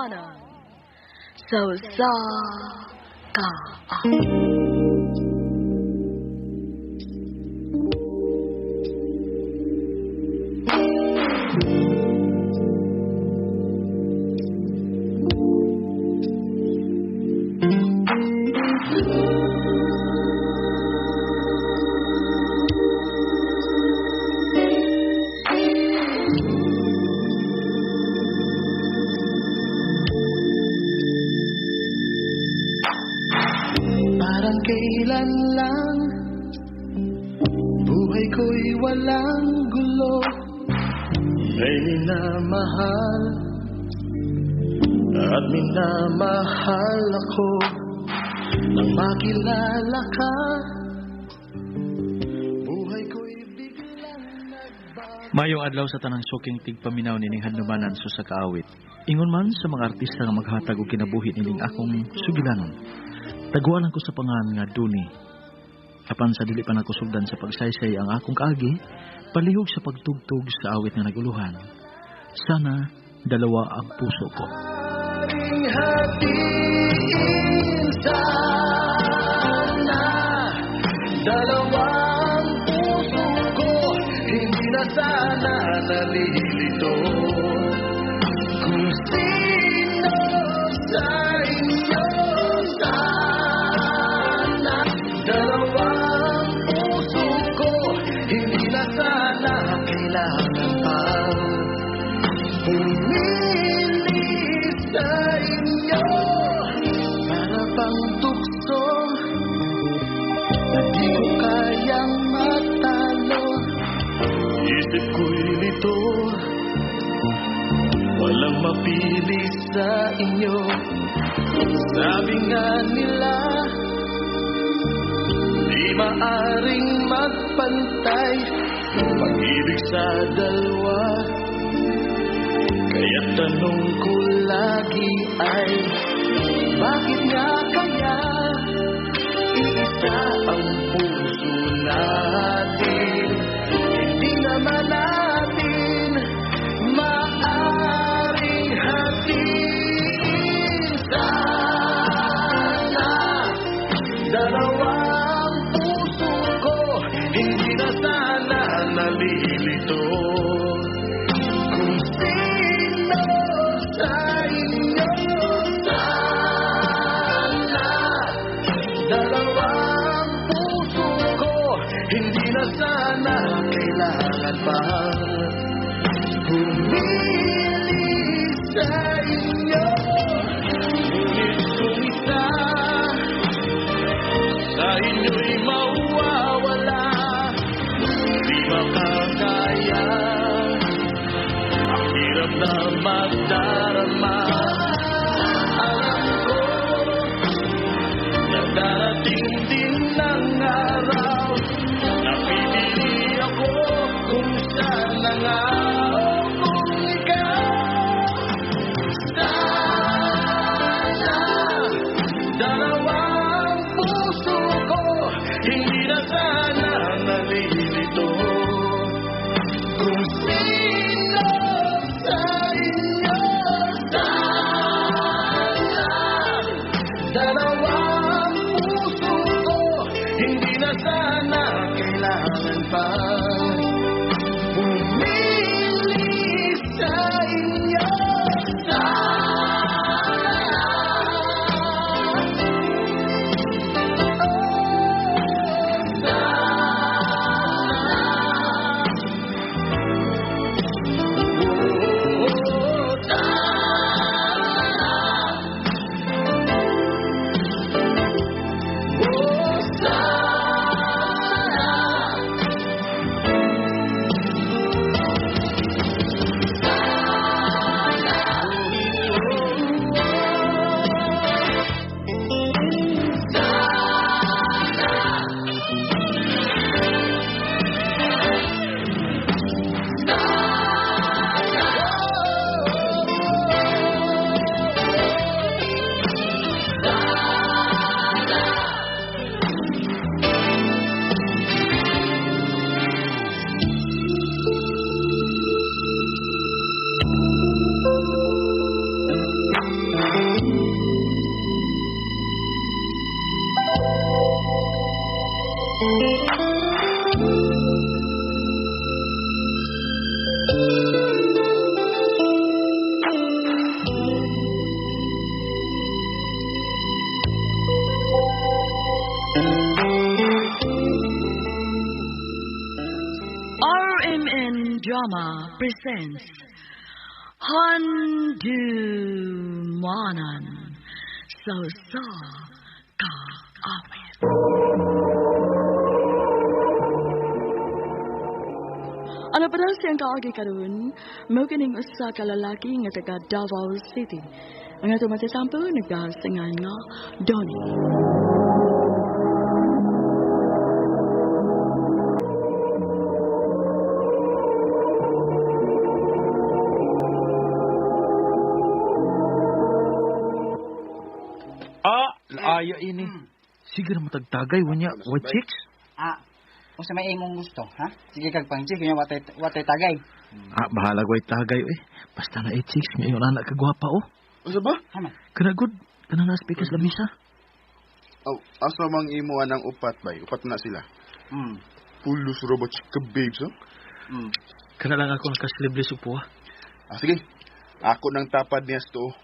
Handumanan sa usa ka Parang kailan lang buhay ko'y walang gulo, may minamahal at minamahal ako. Nang makilala ka, buhay ko'y biglang nagbago. Mayong adlaw sa tanang suking tigpaminaw nining handumanan sa usa ka awit. Ingon man sa mga artista nga maghatag og kinabuhi nining akong sugilanon. Taguan ko sa pangan nga Duni. Apan sa dili pa nako sugdan sa pagsaysay ang akong kaagi, palihog sa pagtugtog sa awit nga naguluhan. Sana dalawa ang puso ko. Aring hatiin sana dalawa ang puso ko, hindi na sana nalilito. Kung sino sa inyo sana dalawa ang puso ko, hindi na sana kailangan pang pumili sa inyo. Para bang tukso na di ko kayang matalo, isip ko'y lito, walang mapili sa inyo. Sabi nga nila, di maaring magpantay pag-ibig sa dalawa. Kaya tanong ko lagi ay, bakit nga kaya iisa ang puso natin? Hindi naman natin maaring hatiin. Sana dalawa ang puso ko, hindi na sana nalilito. Kung sino sa inyo sana dalawa ang puso ko, hindi na sana kailangan pang pumili sa inyo. Ngunit kung isa sa inyo'y mawawala, di makakaya ang hirap na magdarama. Alam ko na darating din ang araw na pipili ako kung sana nga o kung ikaw. Sana dalawa ang puso ko, hindi na sana nalilito. Kung sino sa inyo sana dalawa ang puso ko, hindi na sana kailangan pang pumili sa inyo. Sana, oh, sana, oh, sana. Drama presents Handumanan sa Usa Ka Awit. Ano pa daw siyang kaagi karon? Mao kining usa ka lalaki nga taga Davao City. Ang ato matatampo nagdasingan nga Donnie. Ah, laaya ini. Sige na matagtagay, wanya, white chicks. Ah, unsa may imong gusto, ha? Sige kag pang chicks, unya watay watay tagay. Ah, bahala white tagay, eh. Basta na eight chicks, ngayon anak kagwapa, oh. Unsa ba? Haman. Kana good, kana na speakers lamisa. Aw, asa mang imo anang upat bay? Upat na sila. Pulos robot ka babes, oh. Kana lang ako nakasleeveless ug puwa. Ah, sige. Ako nang tapad niya sa tuo.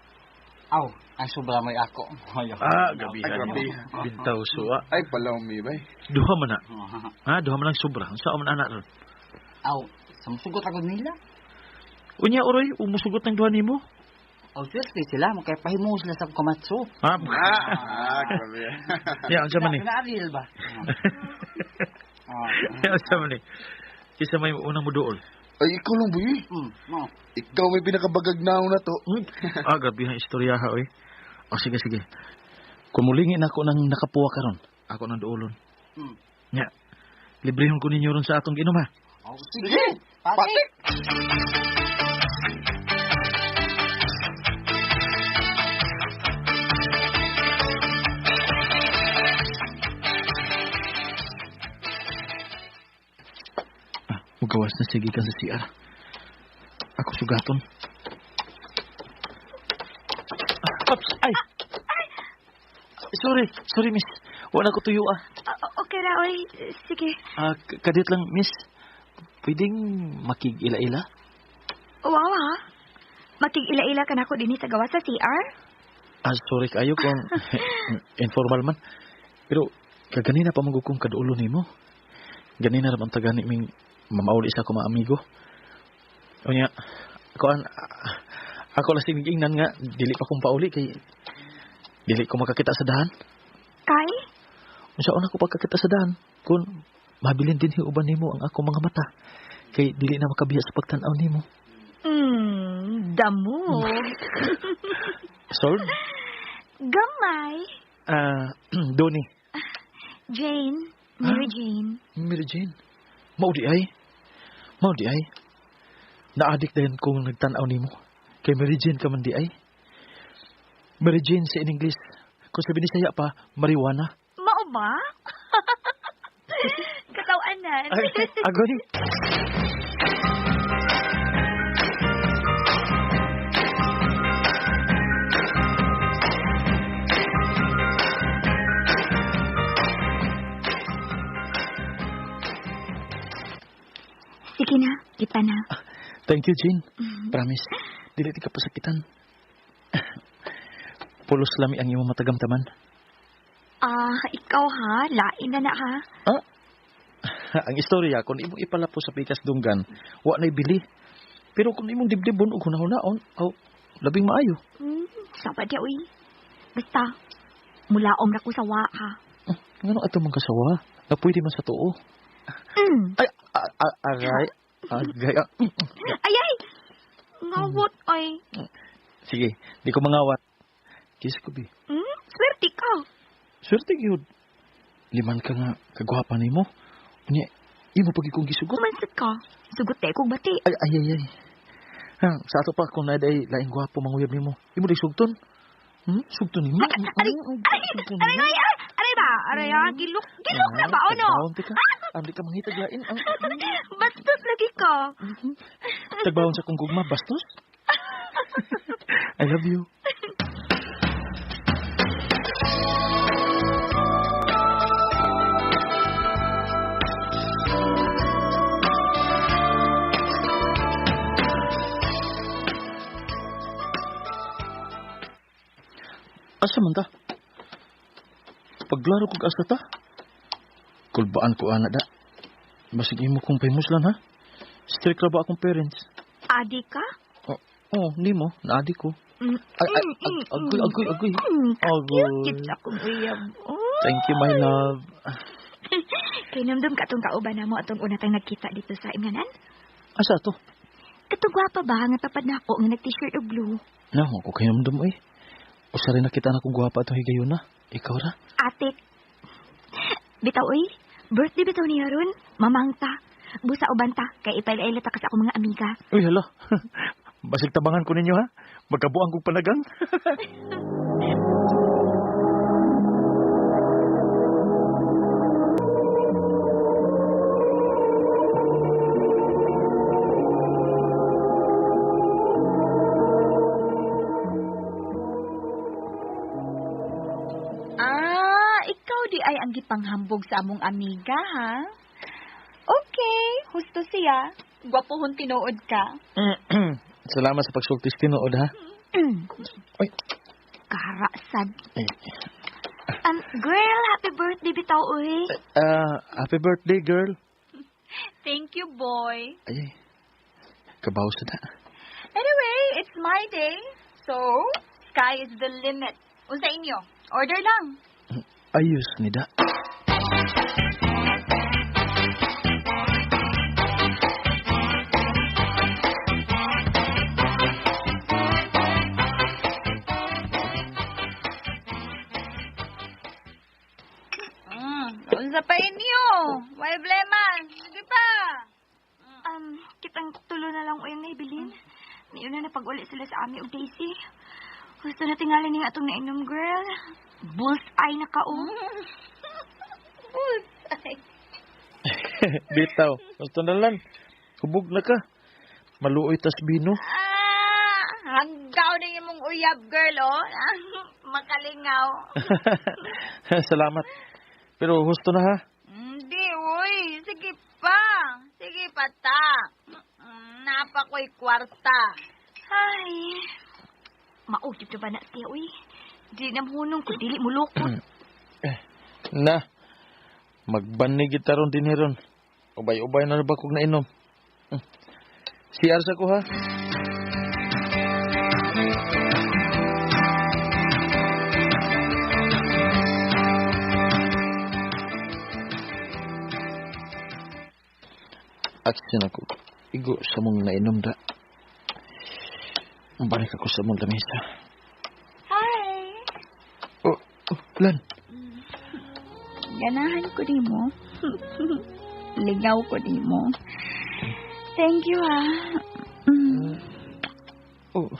Aw, ang sobra may ako. Ayo. Ah, gabi. Ay, grabe. Bintaw suwa. Ay, palaw mi bay. Duha man na. Ha, duha man ang sobra. Unsa man anak ron? Aw, sumusugot ako nila. Unya oroy, umusugot ng duha nimo. Aw, swerte sila, mo kay pahimo sila sa kamatso. Ha? Ah, grabe. Ya, unsa man ni? Naaril ba? Ah. Ya, unsa man ni? Kisa may unang muduol. Ay, ikaw lang boy. Mo. Ikaw may pinakabagag na na to. Ah, grabe ang istorya ha, oy. O sige, sige. Kumulingin ako ng nakapuwa karon. Ako nang duolon. Nya. Librehon ko ninyo ron sa atong ginom ha. Aw, sige. Patik. Ah, mugawas na sige ka sa CR. Ako sugaton. Ah, ops, ay. Sorry, sorry miss. Wala ko tuyo ah. Okay ra, oy. Sige. Ah, kadit lang miss. Pwedeng makig-ila-ila? Wow, ha? Makig-ila-ila ka na ako dinhi sa gawa sa CR? Ah, sorry kayo kung informal man. Pero kaganina pa magukong kadulo nimo. Ganina ra man tagani ming mamauli sa ako mga amigo. Unya, kuan ako lang sinigingnan nga dili pa kong pauli kay dili ko makakita sa dahan. Kay? Unsa una ko pagkakita sa dahan kung mabilin din uban nimo ang akong mga mata kay dili na makabiya sa pagtan-aw nimo. Damo. Sold? Gamay. Ah, Donnie. Jane. Mary Jane. Mary Jane. Mao di ay. Mao di ay. Naadik din kung nagtan-aw nimo. Kay Mary Jane ka man di ay. Mary Jane sa in English. Kung sa Binisaya pa, marijuana. Mao ba? Katawanan. Ay, agoy. Sige na, kita na. Thank you, Jane. Promise, dili ti ka pasakitan. Pulos lami ang imong matagamtaman. Ah, ikaw ha? Lain na na ha? Ah? Ang istorya, kung imong ipalapo sa pikas dunggan, wa na'y bili. Pero kung imong dibdibon og hunahunaon, aw, labing maayo. Saba di, uy. Basta, mulaom na ko sa wa ha. Ah, ngano ato man kasawa? Na pwede man sa tuo. Ay, aray. Agay. Ay, ay! Ngawot, ay. Sige, di ko mangawat. Kiss ko, bi. Swerte ka. Swerte gyud. Liman ka nga, kagwapa nimo. Unya, imo pagi kong gisugot. Kumansad ka. Sugot tayo kong bati. Ay, ay, ay, ay. Ha, sa ato pa, kung naday laing gwapo manguyab nimo. Imo di sugton. Sugton nimo. Aray, aray, aray, aray, aray ba? Aray, ah, gilok, gilok na ba, o no? Tagbaon ka. Andi ka manghitag lain. Bastos lagi ka. Tagbaon sa kong gugma, bastos? I love you. Asa man ta? Paglaro kog asa ta? Kulbaan ko ana da. Basig imo kong pahimuslan ha? Strict ra ba akong parents? Adi ka? Oh, hindi mo. Naadi ko. Ay, ay, agoy, agoy, agoy. Agoy. Cute akong uyab. Oh. Thank you, my love. Kay namdam ka atong kauban na mo atong una tang nagkita dito sa Imganan? Asa to? Katong gwapa ba nga tapad na ako nga nag-t-shirt og blue? Na, ako kay namdam eh. Usa rin nakita na kong gwapa atong higayuna. Ikaw ra? Atik. Bitaw oy, birthday bitaw niya ron. Mamangta. Busa uban ta kay ipaila-ila ta ka sa akong mga amiga. Uy, hala. Basig tabangan ko ninyo ha. Magkabuang kong panagang. Ah, ikaw di ay ang gipanghambog sa among amiga, ha? Okay, husto siya. Gwapohon tinuod ka. Salamat sa pagsultis tinuod ha. Ay. Karasad. Ay. Girl, happy birthday bitaw oy. Happy birthday, girl. Thank you, boy. Ay, kabaw sa na. Anyway, it's my day. So, sky is the limit. Unsa inyo? Order lang. Ayos ni da. Unsa pa inyo? Way problema. Sige pa. Kitang tulo na lang uyang naibilin. Niuna na pag-uli sila sa ami og Daisy. Gusto na tingali ning atong nainom, girl. Bullseye na ka, oh. Bullseye. Bitaw, gusto na lang. Hubog na ka. Maluoy tas bino. Ah, hanggaw na imong uyab, girl, oh. Makalingaw. Salamat. Pero husto na ha. Hindi, uy. Sige pa. Sige pa ta. Napa ko'y kwarta. Ay, mauyab na ba na siya, uy? Di na mahunong kung dili mo lukot. Na, magbanig kita ron din heron. Ubay-ubay na ba kog nainom. CR sa ko ha. Action ako. Igo sa mong nainom da. Balik ako sa mong lamesa. Hi. Oh, Lan. Ganahan ko di mo. Ligaw ko di mo. Thank you, ah. Oh.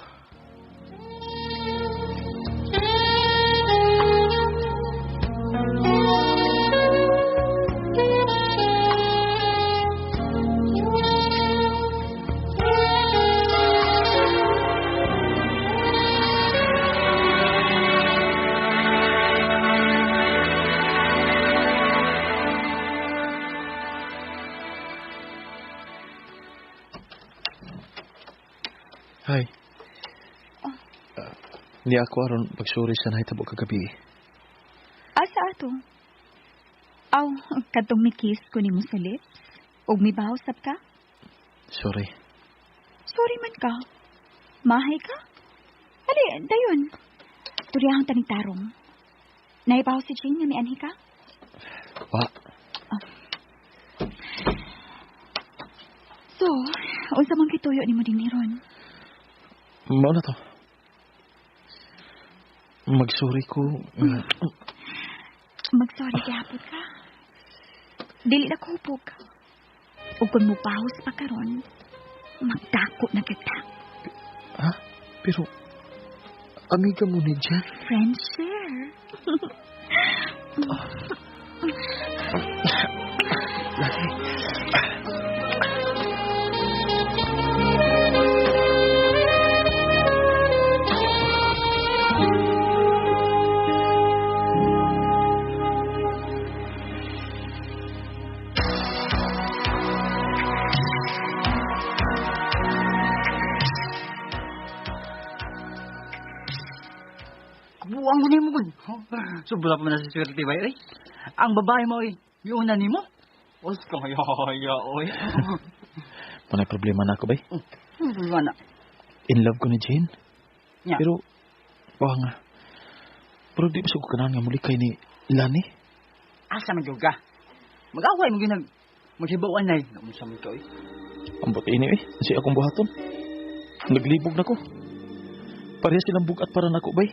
Hi. Hindi ako aron pagsuri sa nahitabo kagabi. Asa ato? Aw, kadtong mi-kiss ko nimo sa lips? Ug mibahusap ka? Sorry. Sorry man ka. Mahay ka? Ali, dayon. Turyahang taning tarong. Naibaw si Jane nga mianhi ka? Wa. Oh. So, unsa man kituyo nimo din ni Ron? Mao na to. Magsuri ko. Magsorry gihapon ka. Dili na ko hupog. Ug kung mupahos pa karon, magdako na kita. Ha? Pero, amiga mo ni Jen? Friend share. Lagi. Buang ko nimo kun. Sobra pa man sa swerte bay oy. Ang babae mo oy, miuna nimo. Os ko ya oy. Manay problema na ako, bay. Problema na. In love ko ni Jane. Nya. Pero, wa nga. Pero di ba sa ko kanahan nga muli kay ni Lani? Asa man gyud ka? Mag-away mo gyud nag maghibawan nay. Unsa man ka oy? Ang buti ini eh. Kasi akong buhaton. Naglibog na ko. Pareha silang bugat para nako, bay.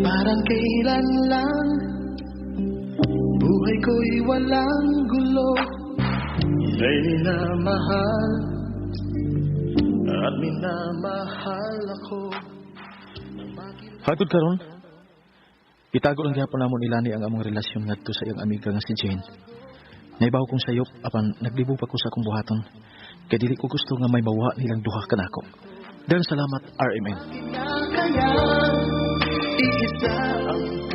Parang kailan lang buhay ko'y walang gulo. May minamahal at minamahal ako. Hagod karon, itago lang gyapon namo ni Lani ang among relasyon ngadto sa iyang amiga nga si Jane. Naibaw kong sayop apan naglibog pa ko sa akong buhaton. Kay dili ko gusto nga may mawa nilang duha kanako. Daghang salamat, RMN. Kaya iisa ang